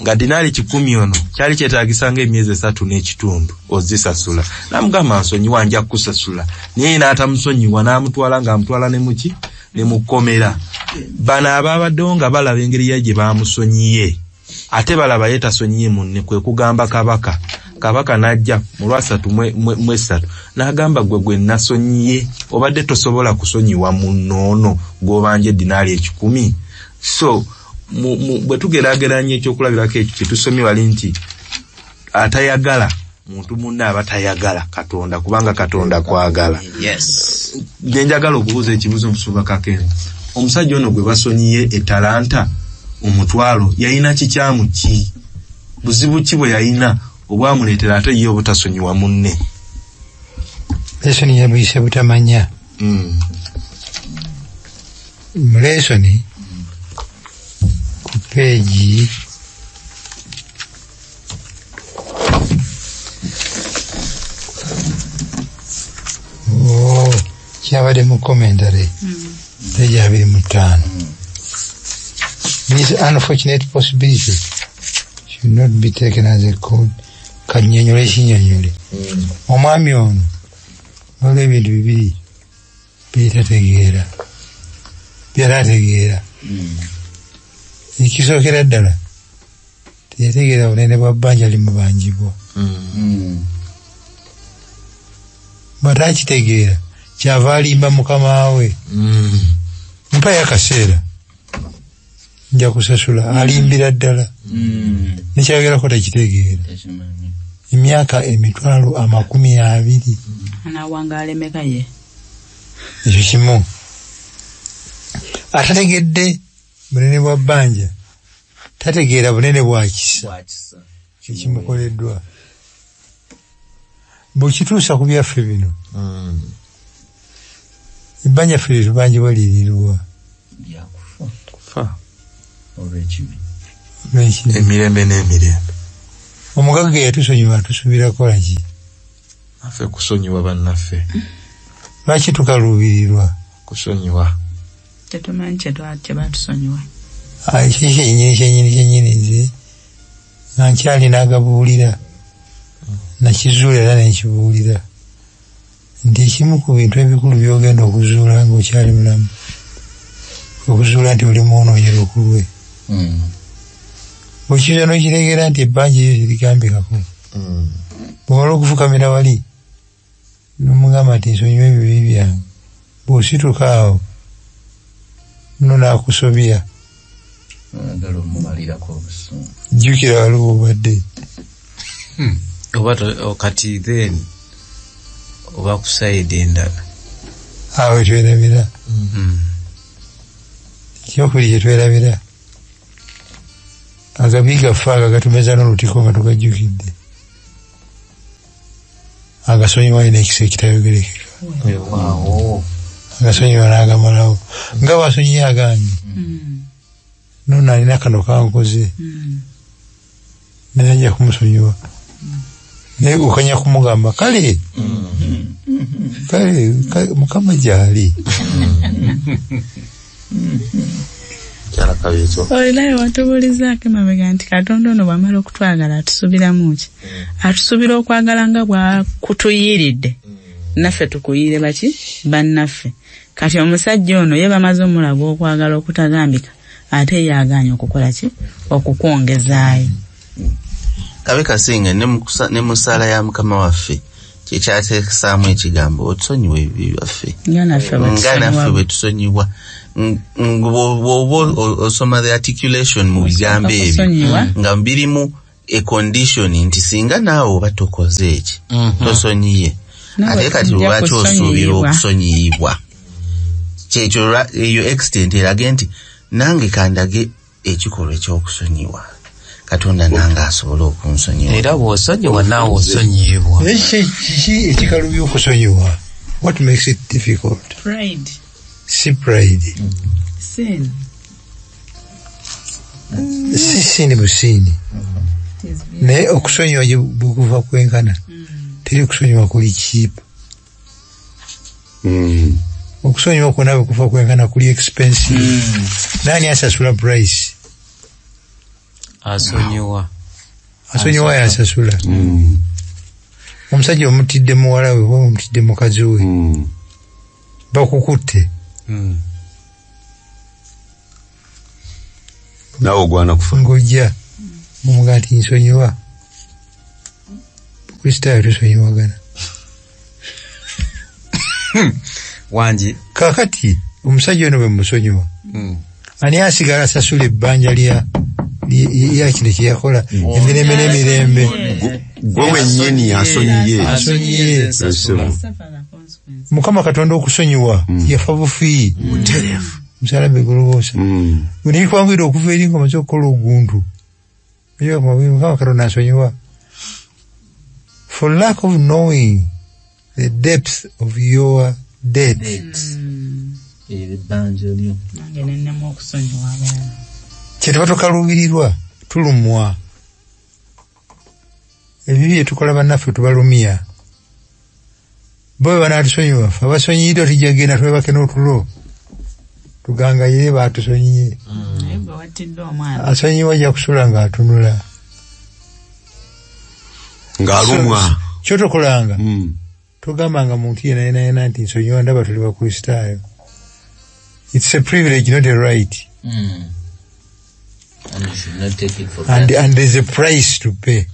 Nga dinaali 100 ono kyali kyetaagisa ng'emyezi 3 n'ekitundu ozisasula. N'amugamba nsonyiwa, nja kukusasula, naye n'atamusonyiwa n'amutwala ng'amutwala ne muki? Ne mukomera. Bano abaabaddewo nga balaba engeri ye gye baamusonyiye, ate balaba ye tasonyiye munne, kwe kugamba kabaka. Kabaka n'ajja mu lwasatu mu esatu n'agamba gwe gwe nasonyiye, obadde tosobola kusonyiwa munnoono gw'obanja dinaali 100. So bwe tugeraageranya ekyokulabirako ekyo kye tusomye wali nti atayagala muntu munne aba tayagala Katonda, kubanga Katonda kwagala. Yes. Nge njagala okubuuza ekibuuzo omusumba Kakembo. Omusajja ono gwe basonyiye etalanta 500 yalina kikyamu ki? Buzibu ki bwe yalina obwamuleetera ate ye obutasonyiwa munne? Lesoni yabuyise butamanya. Mu lesoni ku peegi Kyabadde mu commentary page 25. This unfortunate possibility should not be taken as a code. Kannyonnyole kinnyonnyole. Omwami ono waliwo ebintu bibiri byetategeera, byalategeera. Ekisookera ddala teyategeera bunene bwa bbanja limubanjibwa. Bw'atakitegeera kyava alimba mukama we. Mpayo akaseera nja kusasula, alimbira ddala. Nekyagerako takitegeera. Emyaka 20,000. Anawangaala emeka ye? Ekyo kimu. Atategedde bunene bwa bbanja, tategeera bunene bwa kisa ekimukoleddwa. Bw'okituusa ku byaffe bino, ebbanja ffe lye tubanjibwa lirirwa kufa olw'ekibi emirembe n'emirembe. Omugagga yatusonyiwa, atusuubira kukola ki? Naffe kusonyiwa bannaffe. Lwaki tukaluubirirwa kusonyiwa? Tetumanyi kye batusonyiwa. Kiki kyennyini nze nga nkyalina agabuulira, nakizuula era nenkibuulira nti ekimu ku bintu ebikulu by'ogenda okuzuula ng'okyali mulamu, okuzuula nti oli mwonoonyi lukulwe. Bw'okizuula n'okitegeera nti ebbanja eryo terigambikako, bw'omala okufukamira wali n'omugamba nti nsonyiwa ebibi byange, bw'osituka awo muno n'akusobya, jjukira waliwo obadde. Oba kati then oba ku sayidi endala awo twerabira. Ekyokubiri kye twerabira, agabi gaffe ago agatumeza n'olutiko nga tugajjukidde, agasonyiwa alina ekisa ekitayogerekeka. Agasonyiwa n'agamalawo nga bw'asonyiye agange. Nono alina kano kankoze, naye ajja kumusonyiwa. Naye okanya kumugamba kale kale Mukama gy'ali. Olinayo watubuulizaako emabega nti Katonda ono bw'amala okutwagala atusuubiramu ki? Atusuubira okwagala nga bw'akutuyiiridde, naffe tukuyiire baki? Bannaffe. Kati omusajja ono ye bamaze omulaga okwagala okutagambika, ate ye agaanye okukola ki? Okukwongezaayo. Kabe kasinga ne mu ssaala ya Mukama waffe kyekyateekesaamu ekigambo otusonyiwe ebibi byaffe nga naffe bwe tusonyiwa. Bw'oba osoma the articulation mu bigambo ebyo nga birimu a condition nti singa naawe oba tokoze eki tosonyiye, ate kati lwaki osuubira okusonyiyibwa? Kyekyo eyo extent erage nti nange kandage ekikolwa eky'okusonyiwa, Katonda nange asobole okunsonyiwa. Era bw'osonyiwa naawe osonyiyibwa. Kiki ekikalubya okusonyiwa? What makes it difficult? Pride. Si pride. Sin. Si sin busini. Naye okusonyiwa bwekuva kwenkana, teri kusonyiwa kuli cheap. Okusonyiwa kwonna bwe kuva kwenkana kuli expensive. Nani asasula price? Asonyiwa. Asonyiwa yasasula. Omusajja omutidde muwala we oba omutidde mukazi we, bakukutte. Naawe ogwana kufa. Ng'ojja omugamba nti nsonyiwa. Kristaayo tusonyiwagana. Wangi. Kaakati omusajja ono bwe musonyiwa, ani asigala asasula ebbanja lya kino kye yakola emirembe n'emirembe? Gwe wennyini asonyiye. Asonyiye. Mukama Katonda okusonyiwa yafa bufi. Musalaba egologoosa. Nekikwanguyira okuva eri ng'omaze okukola oguntu. Mukama Katonda asonyiwa. For lack of knowing the depth of your debt. Nange nennemu okusonyiwa abalala. Kyetuba tukaluubirirwa tulumwa. Ebibi bye tukola bannaffe tubalumya. Bo banatusonyiwa ffe abasonyiyiddwa tujja kugenda twebake n'otulo tugangayire baatusonyiye. Asonyiwa ajja kusula ng'atunula ng'alumwa. Kyotokolanga togambanga muntu yena yena yena nti nsonyiwa ndaba tuli Bakristaayo. It's a privilege, not a right. And you should not take it for granted. And there's a price to pay.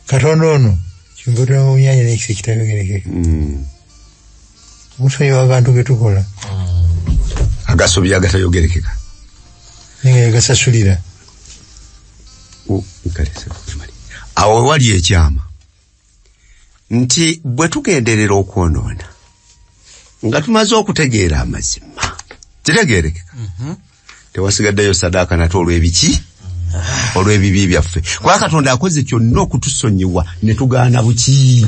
Katonda ono kyumba munyanya n'ekisa ekitayogerekeka. Omusonyiwa agantu ge tukola agasobya agatayogerekeka naye nga yagasasulira. Awo wali ekyama nti bwe tugenderera okwonoona nga tumaze okutegeera amazima kitegeerekeka, tewasigaddeyo sadaaka nate olw'ebiki olw'ebibi byaffe, kuba Katonda akoze kyonna okutusonyiwa ne tugaana buki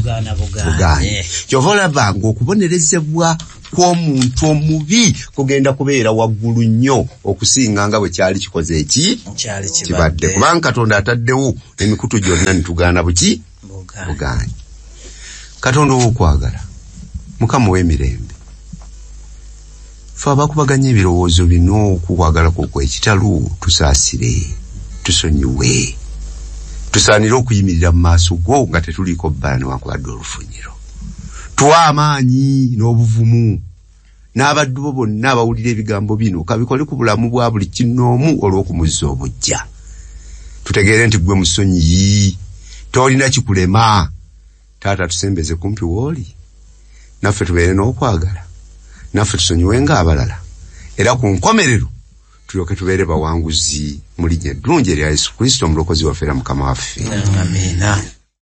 bugaanye. Kyova olaba ng'okubonerezebwa kw'omuntu omubi kugenda kubeera waggulu nnyo okusinga nga bwe kyali kikoze eki kibadde, kubanga Katonda ataddewo emikutu gyonna ne tugaana buki bugaanye. Katonda ow'okwagala, Mukama ow'emirembe, ffe abakubaganya ebirowoozo bino okukwagala kwo okw'ekitalo, tusaasire, tusonyiwe, tusaanire okuyimirira mu maaso go nga tetuliiko bbala newankubadde olufunyiro. Tuwa amaanyi n'obuvumu n'abaddu bo bonna abawulira ebigambo bino kabikole ku bulamu bwa buli kinnoomu olw'okumuzza obuggya. Tutegeere nti ggwe musonyiyi, tolina kikulema. Taata, tusembeze kumpi w'oli, naffe tubeere n'okwagala, naffe tusonyiwe ng'abalala, era ku nkomerero tulyoke tubeere bawanguzi mu linnya eddungi erya Yesu Kristo omulokozi waffe era Mukama waffe. Amiina.